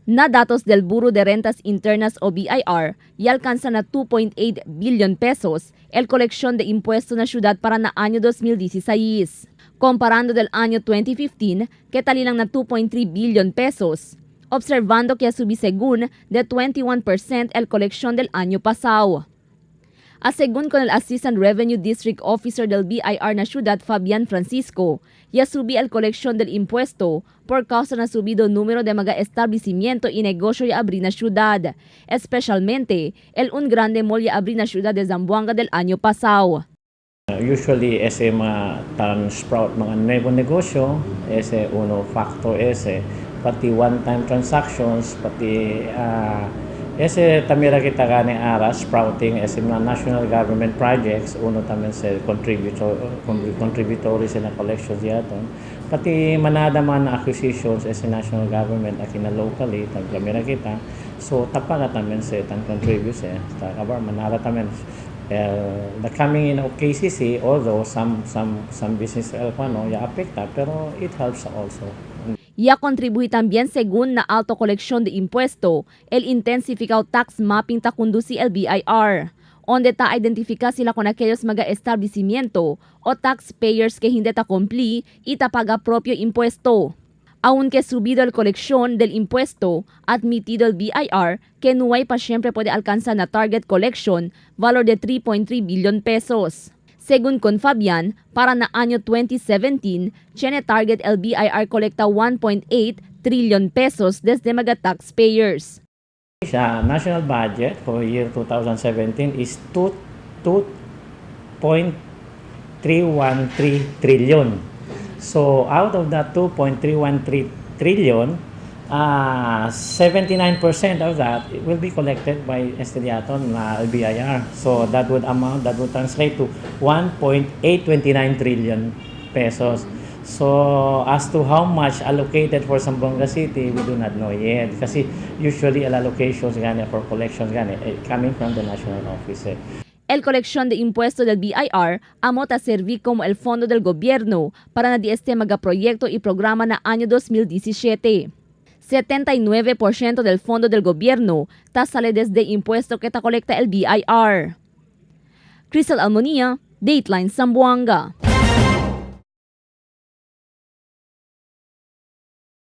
Na datos del Bureau de Rentas Internas o BIR, y alcanza na 2.8 billion pesos el colección de impuesto na ciudad para na año 2016. Comparando del año 2015, que talilang na 2.3 billion pesos. Observando que subi según de 21% el colección del año pasado. A según con el Assistant Revenue District Officer del BIR na ciudad Fabian Francisco, ya subi el colección del impuesto por causa na subido número de mga establecimiento y negocio ya abri na ciudad, especialmente el un grande mall ya abri na ciudad de Zamboanga del año pasado. Usually, ese mga tan sprout mga nuevo negosyo, ese uno factor ese, pati one-time transactions, pati ese tamira kita gani ara sprouting ese mga national government projects, uno tamen se contributory sa na collections yaton. Pati manada man acquisitions ese national government akina locally taglamira kita. So tapaga tamen se tan contribute se ta kabar manada tamen the coming in of KCC, although some business el no ya apekta, pero it helps also. Ya contribuye también según na alto colección de impuesto, el intensificado tax mapping ta conduci el BIR, donde ta identifica sila con aquellos mga establecimiento o taxpayers que hindi ta cumpli y ta paga propio impuesto. Aunque subido el colección del impuesto, admitido el BIR que no hay pa siempre puede alcanzar na target collection valor de 3.3 billion pesos. Según con Fabian, para na año 2017, tiene target el BIR colecta 1.8 trillion pesos desde mga taxpayers. Sa national budget for year 2017 is 2.313 trillion. So out of that 2.313 trillion, 79% of that will be collected by Estediaton na BIR. So that would translate to 1.829 trillion pesos. So as to how much allocated for Zamboanga City, we do not know yet. Kasi usually allocations gani for collections gani eh, coming from the national office. Eh. El colección de impuesto del BIR amota servir como el fondo del gobierno para na di este mga proyecto y programa na año 2017. 79% del fondo del gobierno ta sale desde impuesto que ta colecta el BIR. Crystal Almonia, Dateline Zamboanga.